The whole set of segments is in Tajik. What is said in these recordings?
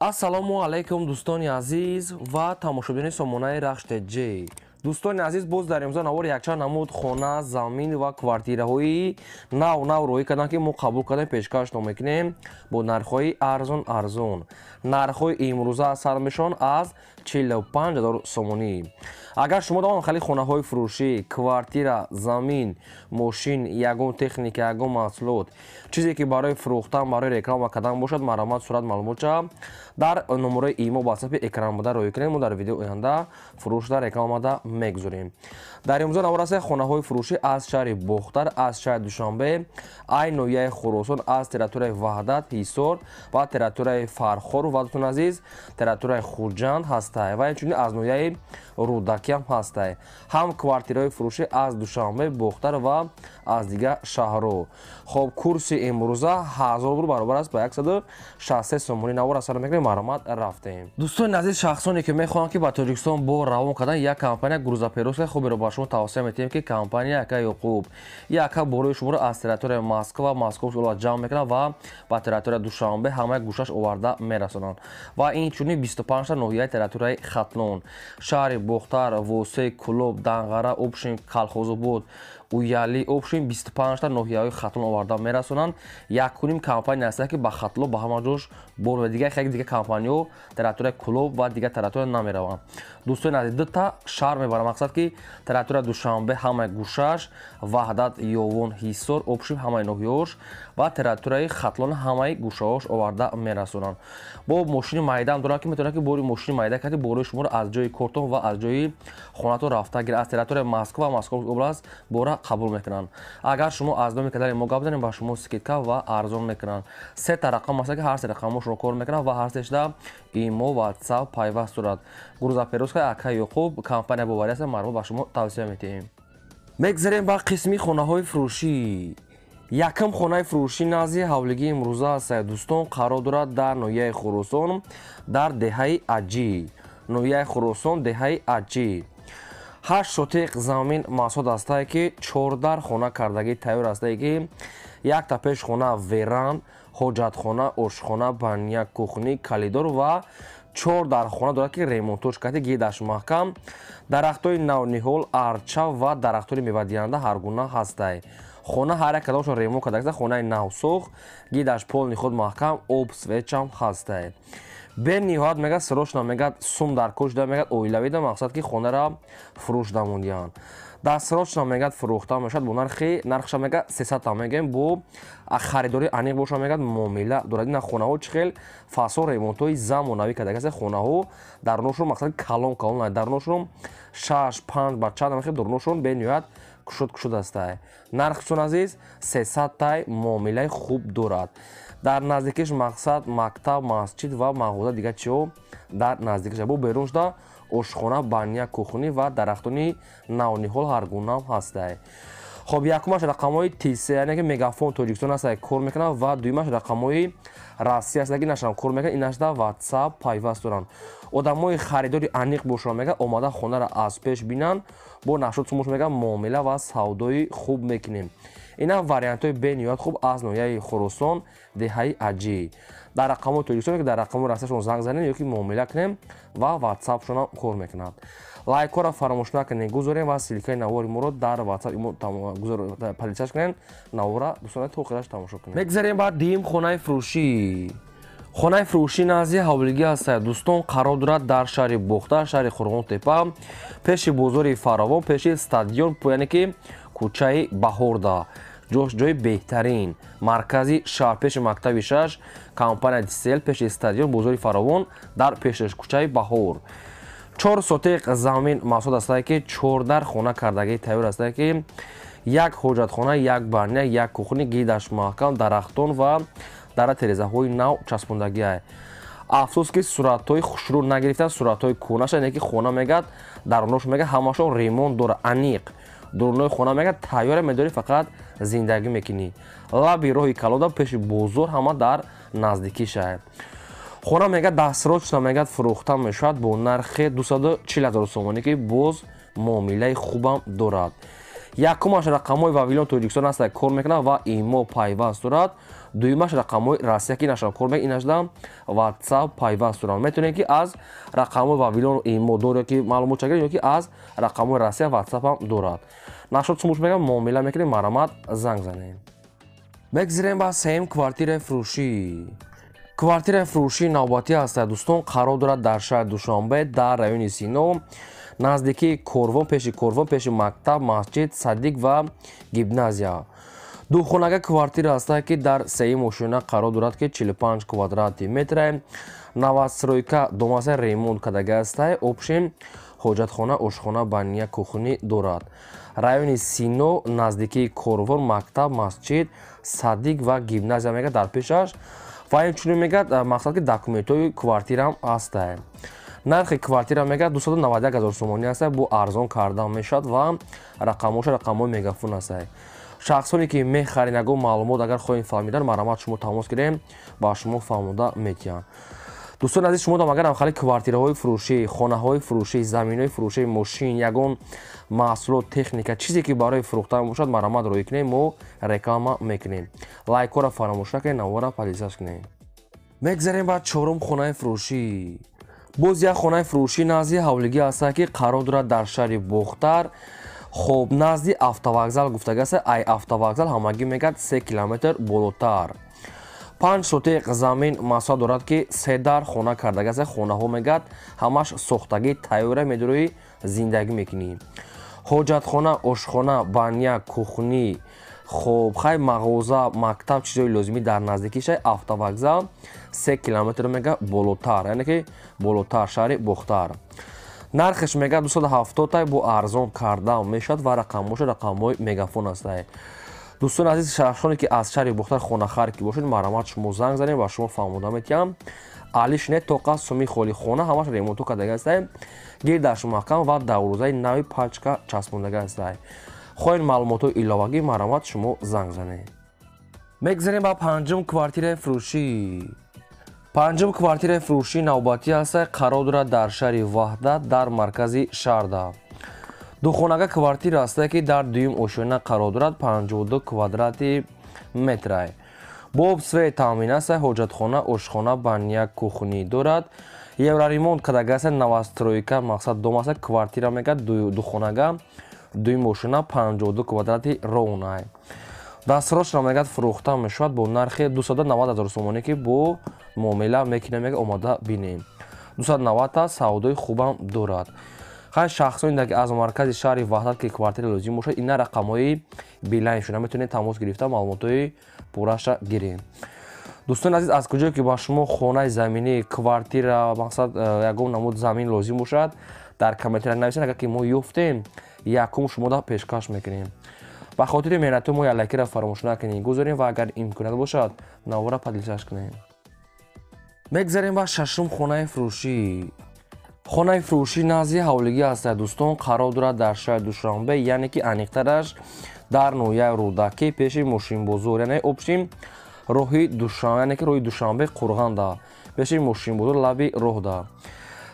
Ассалому алайкум, дӯстони азиз ва тамошобинони сомонаи Рахш ТЖ. Дӯстони азиз, боз дар имзо навор якчанд намуд хона, замин ва квартираҳои нав нав роҳӣ карданд, ки мо қабул кардем, пешкашно мекунем бо нархҳои арзон арзон. Нархҳои имрӯза сар мешаванд аз 45 0 сомонӣ. Агар шумо давом хали хонаҳои фурӯшӣ, квартира, замин, мошин, ягон техника, ягон маҳсулот, чизе ки барои фурӯхтан, барои реклама кардан бошад, марҳамат, сурат, маълумотча дар номерои имо, ватсапи экран буда роҳӣ кунед. Мо дар видео оянда фурӯшда, рекламада мегузорем. Дар имрӯза навор аст хонаҳои фурӯшӣ аз шаҳри Бохтар, аз шаҳри Душанбе, ай ноҳияи Хуросон, аз территорияи Ваҳдат, Ҳисор ва территорияи Фархор ва, дӯстони азиз, территорияи Хуҷанд ҳастай ва инчунин аз ноҳияи Рӯдакиам ҳастай. Ҳам квартираҳои фурӯшӣ аз Душанбе, Бохтар ва аз дигар шаҳрҳо. Хоб, курси имрӯза 1000 рубл баробар аст ба 163 сомонӣ. Навор асар мекунем, марҳамат, рафтем. Дӯстони азиз, шахсоне ки мехоҳанд, ки ба Тоҷикистон бор равон кардан, як компания грузоперевозка хуберо ба шумо тавсия метиҳем, ки компания Ака Ёқуб. Яка борои шуморо аз территорияи Москва, Московский область ҷамъ мекунад ва ба территорияи Душанбе ҳамаи гӯшаш оварда мерасонанд. Ва инчунин 25 ноҳияи территорияи Хатлон, шаҳри Бохтар, Восе, Кӯлоб, Данғара, Обшин, Калхозобод, Уяли, Обшин, 25 ноҳияҳои Хатлон оварда мерасонанд. Якуним компания аст, ки ба Хатлон ба ҳама ҷош бор ва дигар хеле дигар компаниҳо территорияи Кӯлоб ва дигар территория намераванд. Дӯстони азиз, дута шаҳр мебарам, мақсад ки территорияи Душанбе ҳамаи гӯшаш, Ваҳдат, Ёвон, Ҳисор, Обшин, ҳамаи ноҳияҳош ва территорияи Хатлон ҳамаи гӯшаҳош оварда мерасонанд. Бо мошини майдаам дорам, ки метавонад, ки бори мошини майда карди, борои шуморо аз ҷои кортон ва аз ҷои хонатон рафта гирад. Аз территорияи Москва, Московский область бора қабул мекунанд. Агар шумо аз номи канали мо гап занед, ба шумо скидка ва арзон мекунанд. Сета рақам аст, ки ҳар се рақамҳо шумо кор мекунанд ва ҳар сешда имо, ватсап пайваст дорад. Грузоперевозка Ака Ёқуб компания боварӣ аст, марҳамат, ба шумо тавсия метиҳем. Мегзарем ба қисми хонаҳои фурӯшӣ. Якум хонаи фурӯшӣ назди ҳавлигии имрӯза аст, дӯстон, қарор дорад дар ноҳияи Хуросон, дар деҳаи Аҷӣ. Ноҳияи Хуросон, деҳаи Аҷӣ. 8 сотиқ замин масоҳат ҳастае, ки чордар хона кардагӣ тайёр ҳастае, ки якта пешхона, веранд, ҳоҷатхона, ошхона, баня, кухни, калидор ва чор дархона дорад, ки ремонтош карда, гидаш маҳкам, дарахтҳои навниҳол, арча ва дарахтҳои мевадиҳанда ҳаргуна ҳастай. Хона ҳар як кадомашон ремонт карда, хонаи навсохт, гидаш полный худ маҳкам, об, свет чам ҳастай. Бениҳоят мегӯяд, срочно мегӯяд, сум дар кор шуда, мегӯяд, оилавида, мақсад ки хонара фурӯш дамондиҳанд. Дар срочно мегӯяд, фурӯхта мешавад бо нархи, нархша мегӯяд, 300 мегӯем, бо харидори аниқ боша, мегӯяд, муомила дорад. Ина хонаҳо чӣ хел фасон, ремонтҳои замонавӣ карда касе, хонаҳо даруношон мақсад калон калон, даруношон шаш панҷ ба чанд намехел, даруношон бениҳоят кушод кушод ҳастай. Нархшон, азиз, 300 тай, муомилаи хуб дорад. Дар наздикиш мақсад мактаб, масҷид ва мағоза, дигар чиҳо дар наздикиш. Бо берун шуда ошхона, баня, кухни ва дарахтони навниҳол ҳаргунаам ҳастай. Хоб, якумаш рақамҳои Тисе, яъне ки Мегафон Тоҷикистон ҳастай, кор мекунад, ва дуюмаш рақамҳои Россия ҳастай, ки инашам кор мекунад, инашда ватсап пайваст доранд. Одамои харидори аниқ бошанд, мегӯяд, омада хонара аз пеш бинанд, бо нашуд сумуш, мегӯяд, муомила ва савдои хуб мекунем. Ина вариантҳои бениҳоят хуб аз ноҳияи Хуросон, деҳаи Аҷӣ. Дар рақамҳои Тоҷикистон, ки дар рақамҳои Россияшон занг занем ё ки муомила кунем ва ватсапшонам кор мекунад. Лайкҳоро фаромӯш накунед, гузорем ва ссылка и навори моро дар ватсап поделиться кунед. Навора, дӯстон, то охираш тамошо кунед. Мегзарем ба дуюм хонаи фурӯшӣ. Хонаи фурӯшӣ назди ҳавлигӣ ҳастад, дӯстон, қарор дорад дар шаҳри Бохтар, шаҳри Қурғонтепа, пеши бозори Фаровон, пеши стадион, яъне ки кӯчаи Баҳорда. Ҷош ҷои беҳтарин, маркази шаҳр, пеши мактаби шаш, компания Дисел, пеши стадион, бозори Фаровон, дар пешаш кӯчаи Баҳор. 4 сотиқ замин масоҳат ҳастае, ки чордар хона кардагӣ тайёр ҳастае, ки як ҳоҷатхона, як баня, як кухни, гидаш маҳкам, дарахтон ва дара терезаҳои нав часпондагиай. Афсӯс, ки суратҳои хушрӯ нагирифтан, суратҳои кӯнаша, не ки хона, мегӯяд, дарунош, мегӯяд, ҳамашон ремонт дора, аниқ. Дурунои хона, мегӯяд, тайёре, медорӣ, фақат зиндагӣ мекунӣ. Лаби роҳи калода, пеши бозор, ҳама дар наздикишай. Хона, мегӯяд, дастрочно, мегӯяд, фурӯхта мешавад бо нархи 240 0 сомонӣ, ки боз муомилаи хубам дорад. Якумаш рақамҳои Вавилон Тоҷикистон аст, кор мекунад ва имо пайваст дорад. Дуюмаш рақамҳои Россия ки инашам кор мекунад, инашда WhatsApp пайваст доранд. Метавонед ки аз рақамҳои Вавилон имо доред ки маълумот чагиред, ё ки аз рақамҳои Россия WhatsApp ҳам дорад. Нашод сумуш мегам, муомила мекунем, марҳамат занг занед. Мегзирем ба сеюм квартираи фурӯшӣ. Квартираи фурӯшии навбатӣ ҳастад, дӯстон, қарор дорад дар шаҳри Душанбе, дар райони Сино, наздикии Корвон, пеши Корвон, пеши мактаб, масҷид, садик ва гимназия. Духонага квартира ҳастад, ки дар сеюм ошёна қарор дорад, ки 45 квадрати метра, новостройка домаса, ремонт кардага ҳастад. Общем, ҳоҷатхона, ошхона, баня, кухни дорад. Райони Сино, наздикии Корвон, мактаб, масҷид, садик ва гимназия мегӯяд дар пешаш. Ва инчунин мегӯяд, мақсад ки документҳои квартираам ҳастад. Нархи квартира мегӯяд 291 ҳазор сомонӣ ҳастад, бо арзон карда мешавад ва рақамҳоша рақамҳои мегафон ҳастад. Шахсоне ки мехаред, ягон маълумот агар хоҳед фаҳмидан, марҳамат шумо тамос гирем, ба шумо фаҳмода метиҳанд. Дӯстони азиз, шумо агар ҳам хали квартираҳои фурӯшӣ, хонаҳои фурӯшӣ, заминҳои фурӯшӣ, мошин, ягон маҳсулот, техника, чизе ки барои фурӯхтан бошад, марҳамат роҳӣ кунед, мо реклама мекунем. Лайкҳоро фаромӯш накунед, навора подписаться кунед. Мегзарем ба чорум хонаи фурӯшӣ. Боз як хонаи фурӯшӣ назди ҳавлигӣ ҳастад, ки қарор дорад дар шаҳри Бохтар. Хоб, назди автовокзал гуфтага аст, ай автовокзал ҳамагӣ мегӯяд 3 километр болотар. 5 сотиқ замин масоҳат дорад, ки се дар хона кардага аст. Хонаҳо мегӯяд ҳамаш сохтагӣ, тайёра, медурӯи зиндагӣ мекунӣ. Ҳоҷатхона, ошхона, баня, кухни, хоб, хай мағоза, мактаб, чизҳои лозимӣ дар наздикиша. Автовокзал 3 километр мега болотар, яъне ки болотар шаҳри Бохтар. Нархش мега 270 тай, бо арзон карда мешавад ва рақамҳоша рақамҳои мегафон ҳастад. Дӯстони азиз, шахсоне ки аз шаҳри Бохтар хонахар ки бошед, марҳамат шумо занг занед ва шумо фаҳмода метиҳам. Алиш не тоқа суми холи, хона ҳамаш ремонту кардага ҳастад, гирдаш маҳкам ва даврӯзаи нави пачка часпондага ҳастад. Хоҳед маълумотҳои иловагӣ, марҳамат шумо занг занед. Мегзарем ба панҷум квартираи фурӯшӣ. Панҷум квартираи фурӯшии навбатӣ ҳастад, қарор дорад дар шаҳри Ваҳдат, дар маркази шаҳрда. Духонага квартира ҳастад, ки дар дуюм ошёна қарор дорад, 52 квадрати метрай. Бо об, свет таъмин ҳастад, ҳоҷатхона, ошхона, баня, кухни дорад. Евроремонт кардага ҳастад, новостройка, мақсад дом ҳастад, квартира мегӯяд духонага, дуюм ошёна, 52 квадрати ровнай. Дастрочно мегӯяд фурӯхта мешавад бо нархи 290 ҳазор сомонӣ, ки бо муомила мекунем, мегӯяд омода бинем. 290 та савдои хубам дорад. Хай шахсоне ки аз маркази шаҳри Ваҳдат ки квартира лозим бошад, ина рақамҳои Билайн шуда метавонед тамос гирифта маълумотҳои пурраша гирем. Дӯстони азиз, аз куҷое ки ба шумо хонаи заминӣ, квартира, мақсад ягон намуд замин лозим бошад, дар комментария нависед, агар ки мо ёфтем, якум шумода пешкаш мекунем. Ба хотири меҳнатҳои мо як лайкиро фаромӯш накунед, гузорем ва агар имконият бошад, навора поделиться кунед. Мегзарем ба шашум хонаи фурӯшӣ. Хонаи фурӯшӣ назди ҳавлигӣ ҳастад, дӯстон, қарор дорад дар шаҳри Душанбе, яъне ки аниқтараш дар ноҳияи Рӯдакӣ, пеши мошинбозор, яъне общем роҳи Душанбе, яъне ки роҳи Душанбе Қурғанда, пеши мошинбозор, лаби роҳда.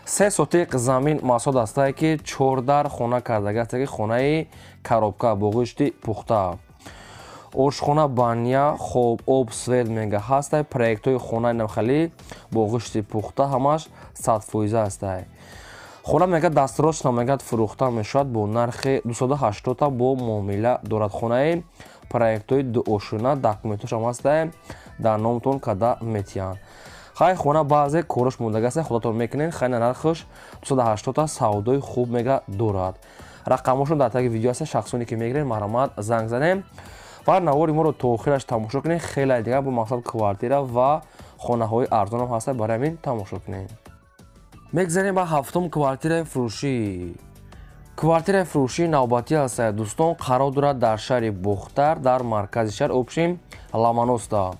3 сотиқ замин масоҳат ҳастад, ки 4 дар хона кардага ҳастад, ки хонаи коробка бо гӯшти пухта. Ошхона, баня, хоб, об, свет мега ҳастай. Проектҳои хонаи навхалӣ бо гӯшти пухта ҳамаш 100% ҳастай. Хона мега дастрочно мегӯяд фурӯхта мешавад бо нархи 280 та, бо муомила дорад. Хонаи проектҳои дуошёна, документҳошам ҳастай, дар номтон карда метиҳанд. Хай хона баъзе корош мондага аст, худатон мекунед. Хайна нархш 280 та, савдои хуб мега дорад. Рақамҳошон дар таги видео аст, шахсоне ки мегиред, марҳамат занг занем ва навори моро то охираш тамошо кунед. Хеле дигар бо мақсад квартира ва хонаҳои арзонам ҳастад, барои ҳамин тамошо кунед. Мегзарем ба ҳафтум квартираи фурӯшӣ. Квартираи фурӯшии навбатӣ ҳастад, дӯстон, қарор дорад дар шаҳри Бохтар, дар маркази шаҳр, общем Ламаноста.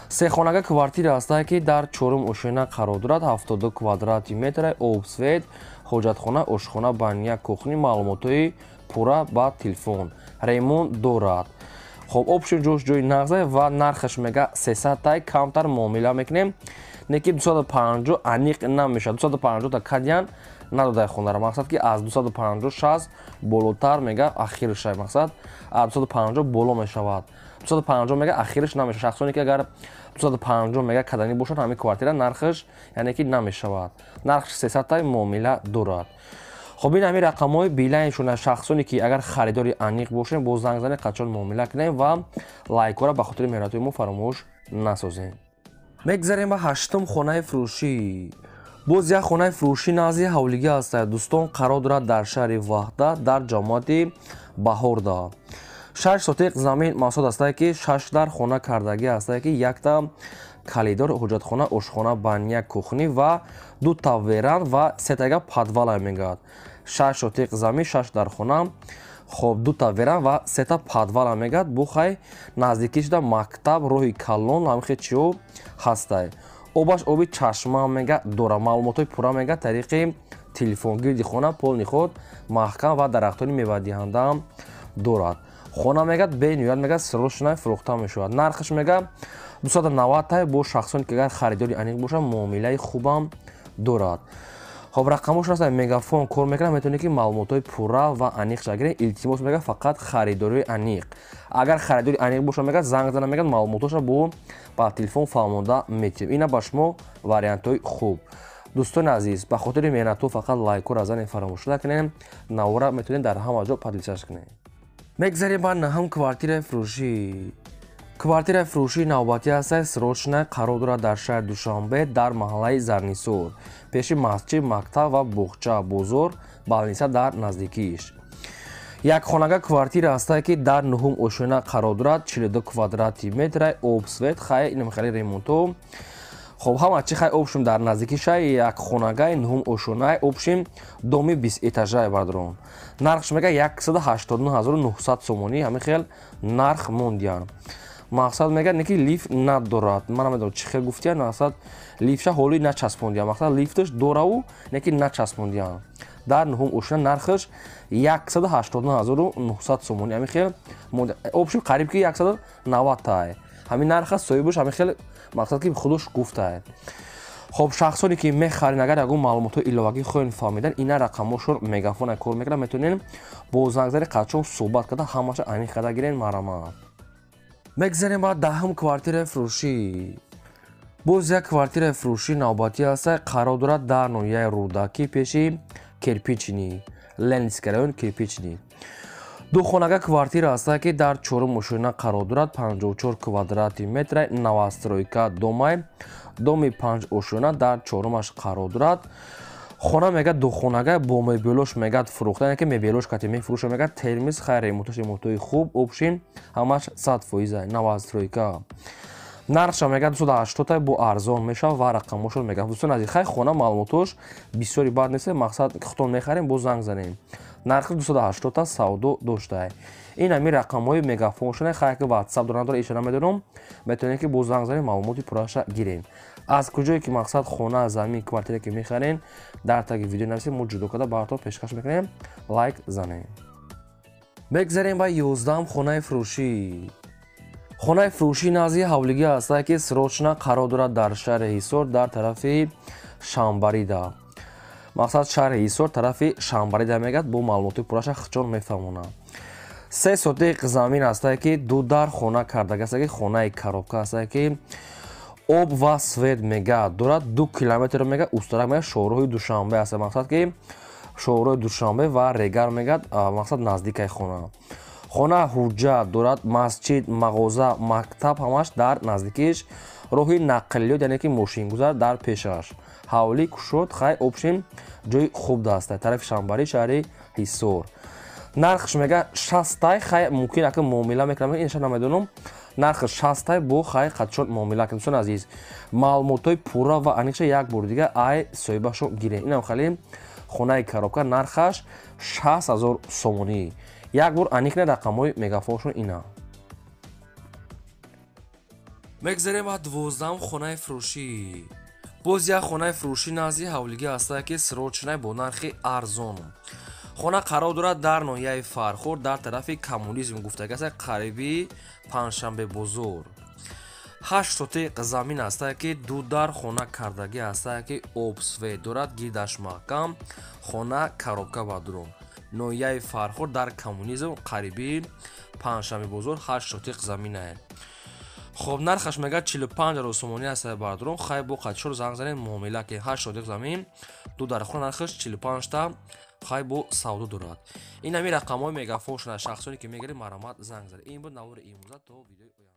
Сехонага квартира ҳастад, ки дар чорум ошёна қарор дорад, 72 квадрати метра, об, свет, ҳоҷатхона, ошхона, баня, кухни, маълумотҳои пурра ба телефон. Ремонт дорад. Хоб, общем ҷош ҷои нағза ва нархаш мега 300 тай, камтар муомила мекунем. Не ки 250 аниқ намешавад. 250 та кадян надодай хонара. Мақсад ки аз 250 60 болотар мега ахирша, мақсад аз 250 боло мешавад. 250 мега ахираш намешавад. Шахсоне ки агар 250 мега каданӣ бошад, ҳамин квартира нархаш яъне ки намешавад. Нархш 300 тай муомила дорад. Хоб, ин ҳамин рақамҳои Билайншона. Шахсоне ки агар харидори аниқ бошем, боз занг занед, қачон муомила кунем ва лайкҳоро ба хотири меҳнатҳои мо фаромӯш насозем. Мегзарем ба ҳаштум хонаи фурӯшӣ. Боз як хонаи фурӯшӣ назди ҳавлигӣ ҳастад, дӯстон, қарор дорад дар шаҳри Ваҳдат, дар ҷамоати Баҳорда. 6 сотиқ замин мақсуд ҳастае, ки 6 дар хона кардагӣ ҳастае, ки якта калидор, ҳуҷҷатхона, ошхона, баня, кухни ва дута веранд ва сетага подвала мегӯяд. 6 сотиқ замин, 6 дар хона, хоб, дута веранд ва сета подвала мегӯяд. Бухай наздикӣ шуда мактаб, роҳи калон, ҳамихе чиё ҳастай. Обаш оби чашма мега дора. Маълумотҳои пурра мега тариқи телефон. Гирди хона полни худ маҳкам ва дарахтони мевадиҳандаам дорад. Хона мегад бениҳоят мега срочно фурӯхта мешавад. Нархаш мега 290 тай, бо шахсоне ки агар харидори аниқ бошанд, муомилаи хубам дорад. Хоб, рақамош ҳаст, мегафон кор мекунад, метавонед ки маълумотҳои пурра ва аниқша гиред. Илтимос мега фақат харидори аниқ. Агар харидори аниқ боша, мега занг зана, мега маълумотҳоша бо ба телефон фаҳмонда метиҳем. Ина ба шумо вариантҳои хуб. Дӯстони азиз, ба хотири меҳнатҳо фақат лайкҳоро занед, фаромӯш накунед. Навора метавонед дар ҳама ҷо поделиться кунед. Мегзарем ба наҳум квартираи фурӯшӣ. Квартираи фурӯшии навбатӣ ҳастад, срочно, қарор дорад дар шаҳри Душанбе, дар маҳаллаи Зарнисор, пеши масҷид, мактаб ва боғча, бозор, больница дар наздикиш. Як хонага квартира ҳастад, ки дар нуҳум ошёна қарор дорад, 42 квадрати метра, об, свет, хай инам хеле ремонто. Хоб, ҳама чи хай обшум дар наздикиша, як хонагаи нуҳум ошёнаи, обшим доми 20 этажаи, бародарон. Нархш мега 189 900 сомонӣ, ҳамин хел нарх мондиян. Мақсад мега не ки лифт надорад. Ман намедонам, чӣ хел гуфтиян, мақсад лифтша ҳоли начаспондиян. Мақсад лифташ дораву не ки начаспондиян. Дар нуҳум ошёна нархаш 189 900 сомонӣ, ҳамин хел обшим қариб ки 190 тай. Ҳамин нарха соҳибаш ҳамин хел мақсад ки худаш гуфтае. Хоб, шахсоне ки мехарен, агар ягон маълумотҳои иловагӣ хоҳем фаҳмидан, ина рақамҳошон мегафона кор мекунад, метавонем бо зангзари қачон суҳбат карда, ҳамаша аниқ карда гирен, марҳамат. Мегзарем ба даҳум квартираи фурӯшӣ. Боз як квартираи фурӯшӣ навбатӣ ҳастад, қарор дорад дар ноҳияи Рӯдакӣ, пеши Кирпичный, Ленинский район, Кирпичный. Ду хонага квартира ҳастад, ки дар чорум ошёна қарор дорад, 54 квадрати метра, новостройка домай, доми панҷ ошёна, дар чорумаш қарор дорад. Хона мега духонага бо мебелош мегад фурӯхта, яъне ки мебелош кати мефурӯша мегад, термиз, хайр, ремонтош ремонтои хуб, обшин ҳамаш 100%, новостройка. Нархша мега 280 тай, бо арзон мешавад ва рақамҳошон мега. Дӯстони азиз, хай хона маълумотош бисёри бад нест, мақсад худтон мехарем, боз занг занем. Нархи 280 та савдо доштай. Ин ҳамин рақамҳои мегафоншона, хай ки ватсап дора надора, иша намедонам, метавонед ки боз занг занем, маълумоти пурраша гирем. Аз куҷое ки мақсад хона, замин, квартира ки мехарен, дар таги видео нависед, мо ҷудо карда баратон пешкаш мекунем, лайк занем. Мегзарем ба 11-ум хонаи фурӯшӣ. Хонаи фурӯшӣ назди ҳавлигӣ ҳастад, ки срочно, қарор дорад дар шаҳри Ҳисор, дар тарафи Шамбарида. Мақсад шаҳри Ҳисор, тарафи Шамбарида мегӯяд, бо маълумоти пурраша хичон мефаҳмонад. 3 сотиқ замин ҳастад, ки ду дар хона кардага ҳастад, ки хонаи коробка ҳастад, ки об ва свет мега дорад, 2 километр мега устарак мега шоҳроҳи Душанбе аст. Мақсад ки шоҳроҳи Душанбе ва Регар мегӯяд, мақсад наздикаи хона. Хона ҳуҷҷат дорад, масҷид, мағоза, мактаб ҳамаш дар наздикиш, роҳи нақлиёт, яъне ки мошингузар дар пешаш, ҳавлӣ кушод, хай обшин ҷои хуб даста, тарафи Шамбари, шаҳри Ҳисор. Нархш мега 60 тай, хай мумкин ака муомила мекунам, инша намедонам. Нархи 60 тай, бо хай қадшон муомила кунем. Дӯстони азиз, маълумотҳои пурра ва аниқша як бори дига ай соҳибашо гирем. Инам хеле хонаи коробка, нархаш 60 000 сомонӣ. Як бор аниқ не, рақамҳои мегафоншон ина. Мегзарем ба 12-ум хонаи фурӯшӣ. Боз як хонаи фурӯшӣ назди ҳавлигӣ ҳастад, ки срочно, бо нархи арзон. Хона қарор дорад дар ноҳияи Фархор, дар тарафи Коммунизм гуфтага аст, қариби Панҷшанбе бозор. 8 сотиқ замин ҳастад, ки ду дар хона кардагӣ ҳастад, ки об, свет дорад, гирдаш маҳкам, хона коробка ба дурун. Ноҳияи Фархор, дар Коммунизм, қариби Панҷшанбе бозор, 8 сотиқ заминае. Хоб, нархаш мега 45 ҳазор сомонӣ аст, бародарон. Хай, бо қатишор занг занед, муомила ки. 8 сотиқ замин, ду дархона, нархаш 45 та, хай, бо савдо дорад. Ин ҳамин рақамҳои мегафон шуда. Шахсоне ки мегиред, марҳамат, занг занед. Ин буд навори имрӯза. То видеои оянда.